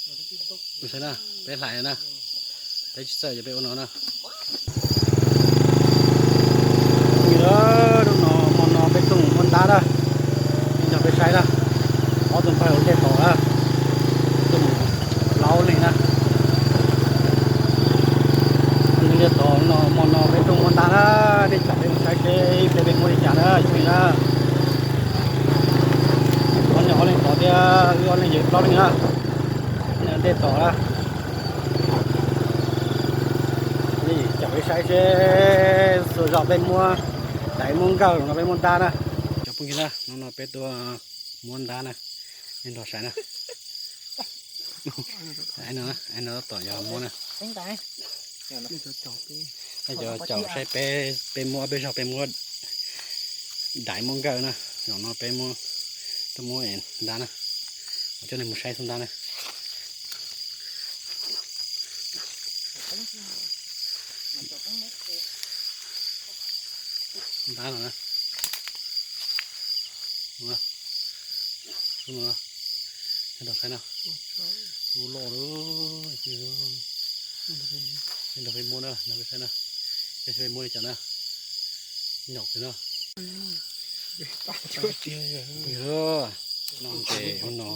Saib na, peb hlais na, peb tsis txawj ces peb ua no na. Hnub no hmo no peb tuaj mus muab ntab na, ib nrog peb saib na, ob tug npawg ua ntej tom na, tuaj mus plaub leeg na. Ua ntej tom no hmo no peb tuaj muab ntab na, nej caum peb mus saib seb peb peb muab li cas na, ib pliag na. Ob leeg ob leeg tod thiab, wb ob leeg yog plaub leeg na. Ntej tom na, caum peb saib seb txhua zaus peb muab daiv muab nkawj los no peb muab ntab na. Cov phooj ywg na, hnub no peb tuaj muab ntab na, nej nrog saib na. Ai no, ai no tom yog muab na. Cov caum saib peb, peb muab, peb zog peb muab daiv muab nkawj na. Zaum no peb muab, tuaj muab ntab na, coj nej mus saib xub ntab na. Ntab no na. Ntab no, ntab no, loj lawm. Nrog peb muab na, nrog peb saib na. Peb saib peb muab li cas na. Nyaum kawg na. No ntses ua no,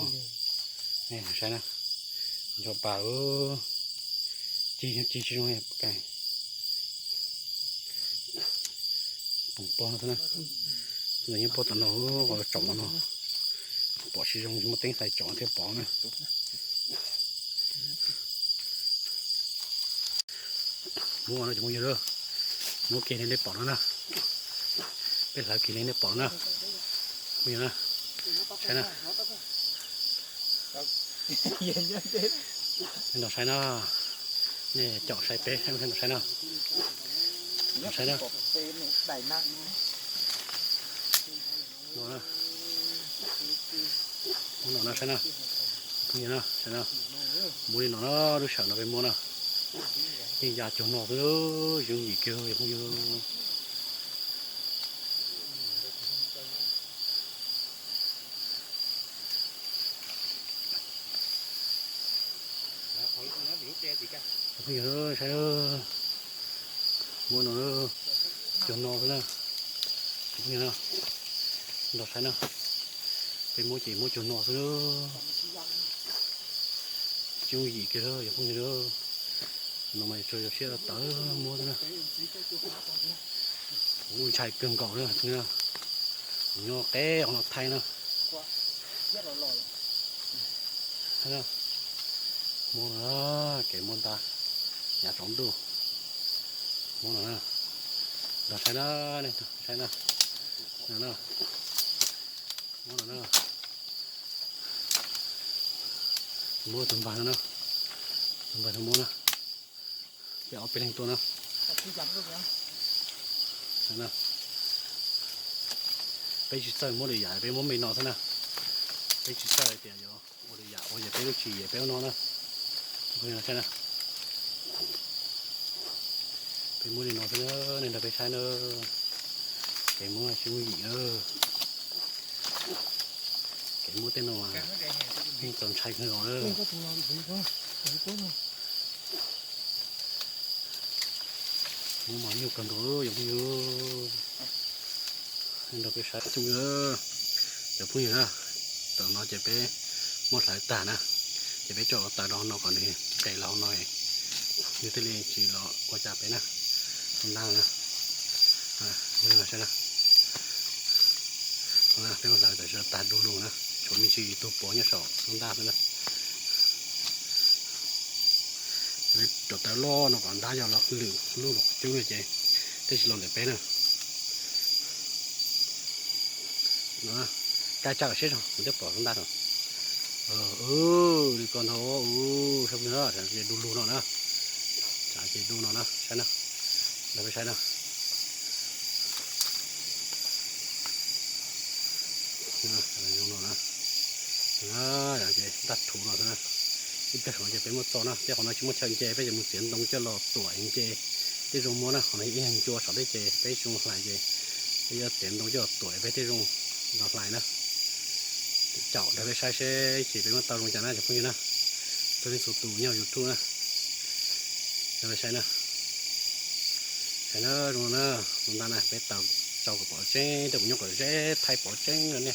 saib na. Ncho pas, cig cig tsis zoo. Poom pog no xwb na, yeej pog tom no, tsaum no, pom tsis zoo, muaj teeb xais tsaum thiaj pom na. Muab no cov phooj ywg, muab kiag li nej pom no na, peb hlawv kiag li nej pom no na, phooj ywg na, saib na. Nej nrog saib na, nej caum saib peb, nej nrog saib na, nrog saib na. No na, muab no na, saib na, phooj ywg na, saib na, muab li no na, lub sij hawm no peb muab na, yeej ya cuag no xwb, yooj yim kawg phooj ywg. Phooj ywg saib, muab no, cuag no xwb na, phooj ywg na, nrog saib na, peb muab ces muab cuag no xwb na, tsis yooj yim kiag yog phooj ywg na. No mas tsuas yog siab tawv muab xwb na. Kuv ntshai kawg nkaus na, nyob qeb qhov no thaij na. Muab no, kev muab ntab, yav tsaus ntuj. Muab no na, nrog saib na, nej saib na, no na, muab no na, muab tus npawg no na, tus npawg no muab na, peb ob peb leeg tuaj na. Peb tsis txawj muab lwm yam, peb muab me no xwb na, peb tsis txawj tias yuav ua lwm yam ua ces peb lub tsis yem peb ua no na. Saib na, peb muab li no xwb na, nej nrog peb saib na, kev muab tsis yooj yim na. Kev muab tej no mas yeej txaus ntshai kawg nkaus na. Muab mas nyuaj kawg nkaus yog phooj ywg. Nrog peb saib cov phooj ywg na, tam no ces peb muab hlawv tag na, ces peb coj los tawm rau hauv no kom nws qes los hauv no, nws thiaj li tsis los ua cas peb na. Xov ntaj na, saib na, peb muab hlawv tawm tag du lug na, tshuav me ntsis tus puav nyob saum xov ntaj xwb na. Rau taw loj no kom ntab yog los lwm lub los cub no ces thiaj tsis los ntawm peb na. Cab tsa kom siab zog kuv thiaj pom xov ntaj no. Li ko ntag, saib phooj ywg na, ces du lug no na, ces du no na, saib na, nrog peb saib na. Zoo no na, ces ntaj rhuv no xwb na. Ib pliag saum no ces peb muab txo na, tej qhov no tsis muaj chaw nce, peb ces mus txiav ntoo coj los tuam nce. Tej zoo muab na, qhov no ib nyuag ncua saum tej ces peb tsis zoo hlais ces peb yuav txiav ntoo coj los tuam peb thiaj zoo los hlais na. Caum nrog peb saib seb ib chim peb muab tau zoo cas na cov phooj ywg na. Txhua leej txhua tus nyob YouTube na, saib na, saib na, zoo no na, tus ntag na, peb tau tsau kom pom tseeb, tej kuv nyob kom zeb thaij pom tseeb no ne.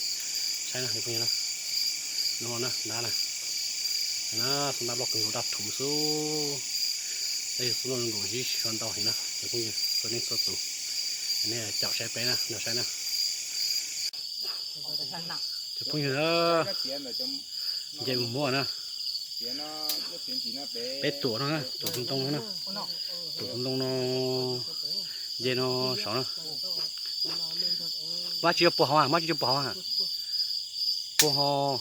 Saib na, zoo no na, ntag na, na, tus ntag loj kawg nkaus daj rhuv xwb. Tej xub noj zoo nkaus zib tsis tshua ntau heev na, cov phooj ywg txhua leej txhua tus, nej caum saib peb na, nrog saib na. Cov phooj ywg na, nce mus muab na. Peb tuam no na, tuam tus ntoo no na, tuam tus ntoo no, nce no saud na. Mab tsis yog puag hauv, mab tsis yog puag hauv, puag hauv.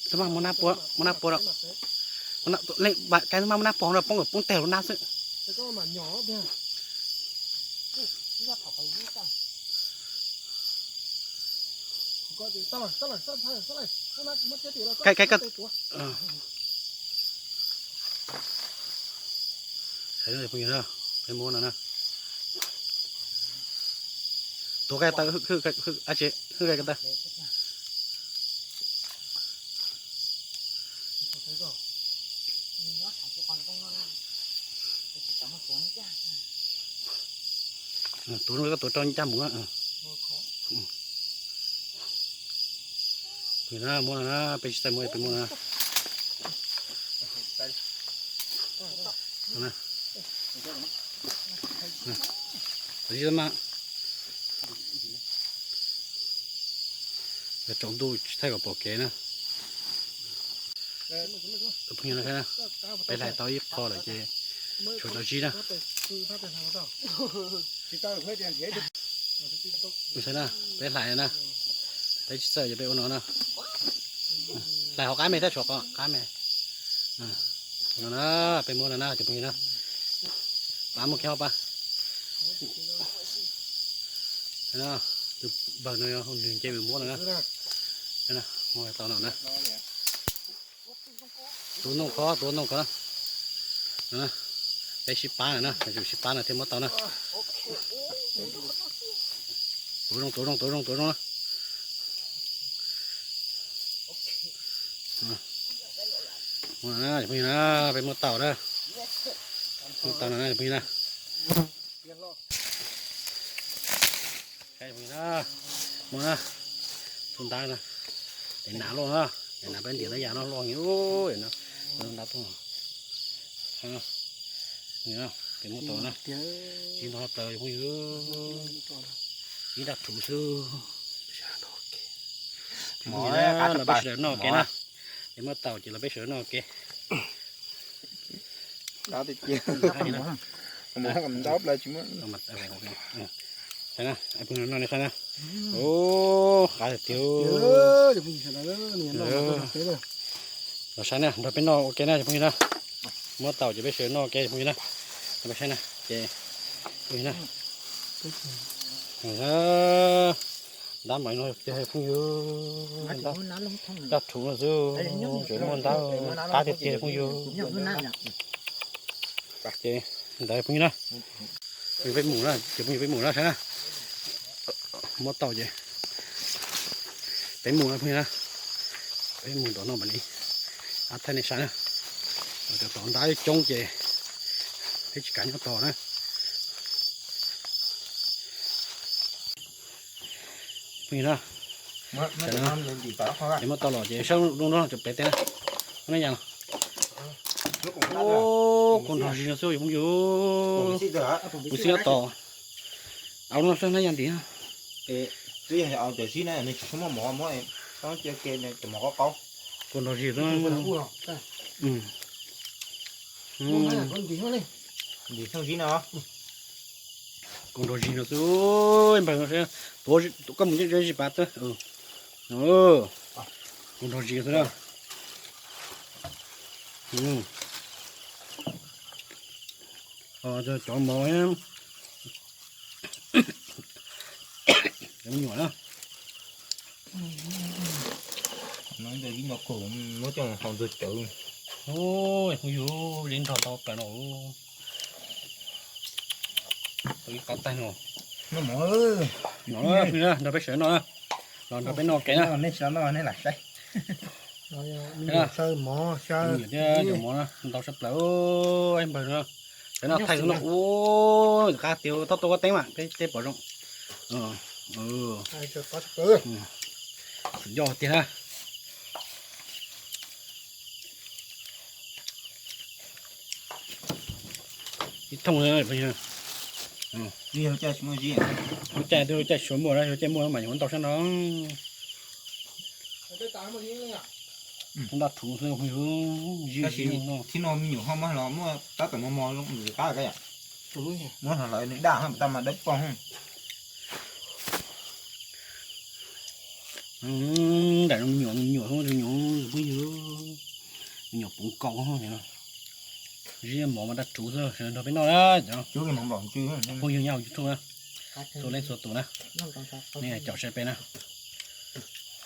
Tub mab muab nab puag, muab nab puag, kab tub mab muab nab puag hauv no poob kom poob teg lub nab xwb. Kab, kab, peb muab no na. Tuav kab taw, hwj kab taw. Tuav no koj tuav rau ncaj mus. Muab no na, peb tsis txawj muab peb muab no na. Tsaus ntuj tsis thaij kom pom kev na. Peb hlais tau ib qho lawm ces tshuav cov zib na. Saib na, peb hlais na, peb tsis txawj ces peb ua no na. Hlais hauv qab me thiab tshuav qhov qab me. No na, peb muab no na cov phooj ywg na. Pab muab kiag pa. Tus npawg no yog nws nce mus muab no na. Muab tau no na. Tuav ntoo qhov, tuav ntoo qhov na. Peb sib pab no na, yuav tsum sib pab no thiaj muab tau na. Tuav zoo, tuav zoo, tuav zoo, tuav zoo na. Muab na, peb muab tau na. Muab tau no na phooj ywg na. Muab na, tus ntab na, tes nas loj na, tes nas peb ntiav na yam no loj heev, tus ntab tuaj. Peb muab tau na, ib ntog plaws phooj ywg, ib daj rhuv xwb. Los peb sawv daws noj ua ke na, peb muab tau ces los peb sawv daws noj ua ke. Saib na, phooj ywg noj saib na, qab tiag. Los saib na, nrog peb noj ua ke na cov phooj ywg na. Muab tau ces peb sawv daws noj ua ke phooj ywg na. Peb saib na ces phooj ywg na, ntab mas no tiag phooj ywg, daj rhuv no xwb, tseem muaj ntab, qab tiag tiag phooj ywg. Ces ntawd phooj ywg na, peb mus na, ces phooj ywg peb mus na saib na. Muab tau ces peb mus na phooj ywg na, peb mus tom no mam li thaij nej saib na. Cov tom ntab coob ces peb tsis kam nyob tos na. Phooj ywg na, es muab tau los ces saib zoo no cov pem teb na, nej yam no. Kuv nrog zis no xwb phooj ywg, kuv xib tos. Au no xwb na yam ntawd. Twb yog cov zib na, nws tsis tshua muaj mov, muab tau cia ke cov mov qaub qaub. Kuv nrog zis xwb. Ntim thooj zib no. Kuv nrog zis no xwb, npawg no, koj mus zis pav teb. Kuv nrog zis xwb na. Cov mov, cov me nyuam na. Muab coj haus ntxuag cawv. Phooj ywg, zib nrog ntau plaws no. Ib qab taig no. Noj mov, nrog peb sawv daws noj na. Los nrog peb noj ua ke na. Nej sawv daws noj nej lam saib. Xyaw mov, xyaw thiab cov mov no ntau sab plaws npawg no. Cov no thaij no ua qab tias thoj tuaj kuab teeb mas peb teb pom zoo. Suav yoj tiag na. Ib thooj lub caij twb lub caij suav muaj na, yog caij muaj mas yuav ntau sab no. Ntaj rhuv xwb. Tab sis thib no me nyuam ho muab los muaj tab tom mos mos zoo nws qab ka yom. Muab los lawv nws daj ho tas mas dawb paug. Nram me nyuam me nyuam me nyuam phooj ywg, me nyuam puv nkaus no. Zib mov mas ntaj rhuv xwb sawv daws nrog peb noj na cov phooj ywg nyob hauv YouTube na, txhua leej txhua tus na, nej caum saib peb na.